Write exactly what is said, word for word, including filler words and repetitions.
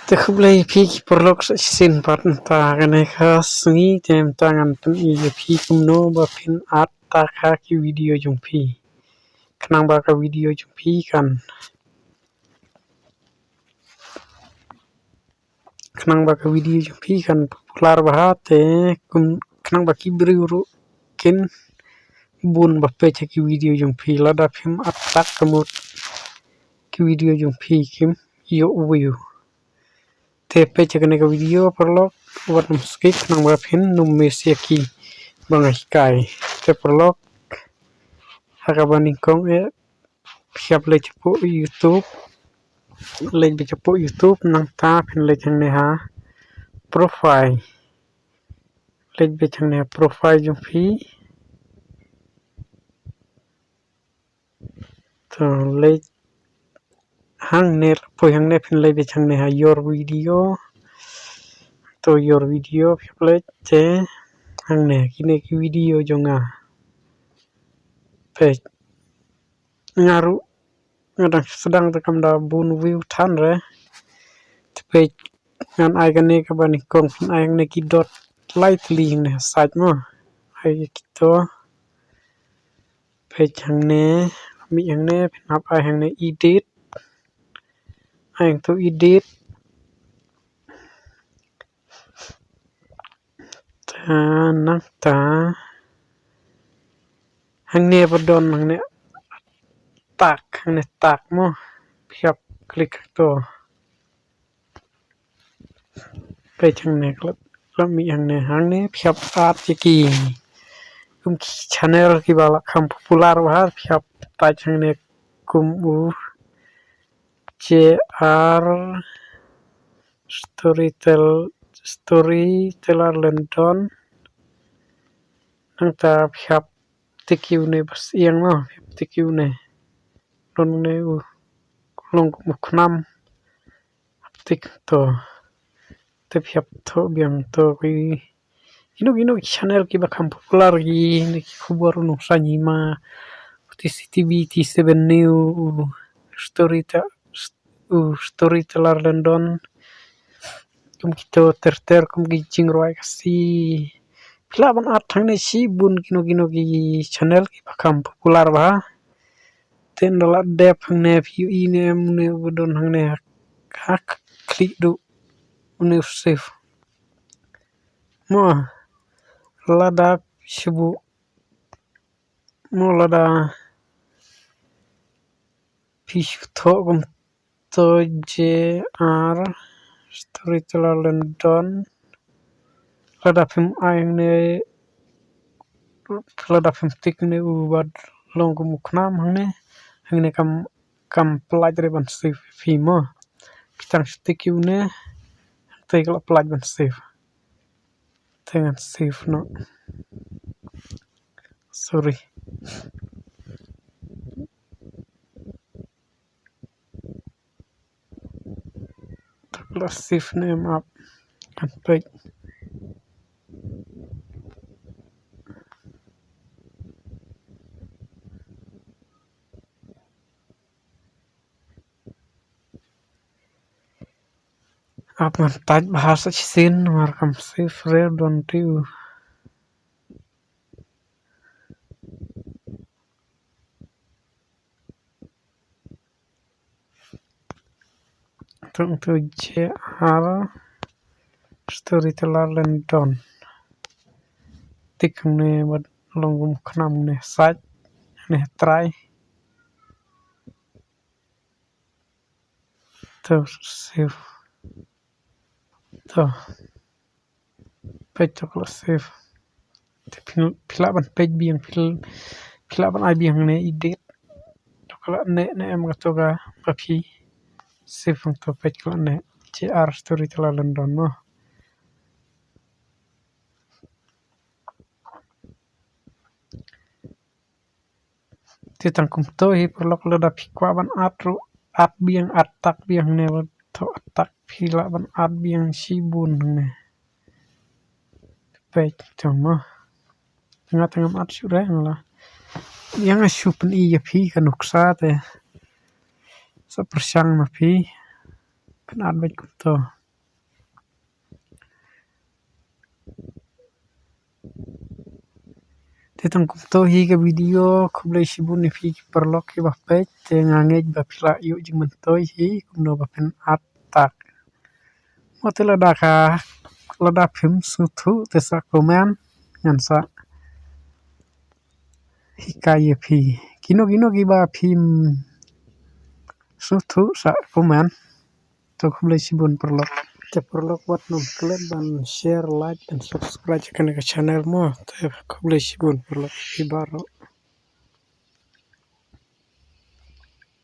Te khublei phi ki paralok sa shisien pat mynta kane ka sngi te mynta ngan pyni ïa phi kumno ba phin add tag ha ki video jong phi. Khnang ba ka video jong phi kan khnang ba ka video jong phi kan popular bha te kum khnang ba ki briew ruh kin bun ba peit ha ki video jong phi lada phim add tag ka mut ki video jong phi kim ïoh view. Te peit ha kane ka video paralok wat nym skip khnang ba phin nym miss ïa ki ba nga hikai. Te paralok ha kaba nyngkong eh phi hap leit hapoh YouTube. Leit beit hapoh YouTube nangta phin leit hangne ha profile. Leit beit hangne ha profile jong phi. To leit hangne poi hangne phin leit beit hangne ha your video. To your video phi hap leit te hangne kine ki video jong nga. Peit nga ruh nga dang sdang te kam da bun view than re. Te peit ngan ai kane kaba nyngkong phin ai hangne ki dot lai tylli hangne ha side mo. Ai kito. Peit hangne mih hangne phin hap ai hangne edit. Ai hangto edit. Ta nangta hangne ba don hangne tag hangne tag mo. Phi hap click to. Peit hangne khlem mih hangne hangne phi hap add ïa ki kum ki channel kiba la kham popular bha phi hap type hangne kum u J R Storytel Storyteller London. Nangta phi hap tik ïa une ba syieng mo phi hap tik ïa une. Don une u long kum u khnam. Hap tik to. Te phi hap thoh biang to ki kino kino ki channel kiba kham popular kine ki khubor u nongsan hima. T C T V, T seven News, u Storytel u Storyteller London. Kum kito ter ter kum ki jingrwai Khasi. Phi lah ban add hangne shibun kino kino ki channel kiba kham popular bha. Te ynda la dep hangne phi ïohi ne em une uba don hangne ha khlieh duh une u save. Mo lada shu buh mo lada phi shu thoh kum to J R Storyteller London. Lada phim ai hangne lada phim tik hangne u ba long kum u khnam hangne hangne kam kam pynlait re ban save phi mo. Phi tang shu tik ïa une te ka la pynlait ban save. Te ngan save noh. Sorry. Te ka la save ne em ap. Kan peit. Ap ngan type bha sa shisien namar kam save re don te u. Tang tu J R Storyteller London. Tik hangne bad long kum u khnam hangne save hangne try. To save. To peit to ka la save. Te phi lah ban peit biang phi lah ban ai biang hangne edit. To ka la neh ne em kato kaba phi save hangto peit ka la neh J R Storyteller London mo. Te tang kumto hi paralok lada phi kwah ban add ruh add biang add tag biang hangne ba thoh add tag phi lah ban add biang shibun hangne. Peit to mo. Nga te ngam add shuh re nga la. Ïa nga shu pyni ïa phi ka nuksa te sa pyrshang ma phi. pynat bad kumto. Te tang kumto hi ka video, khublei shibun ïa phi ki paralok kiba peit, te nga ngeit ba phi la ïoh jingmyntoi hi kumno ba pynat tak. Mo te lada ka, lada phim sngewthuh te sa comment, ngan sa hikai ïa phi. Kino kino kiba phim sngewthuh sa comment. To khublei shibun paralok. Te paralok wat nym klet ban share, like and subscribe ïa kane ka channel mo. Te khublei shibun paralok phi baroh.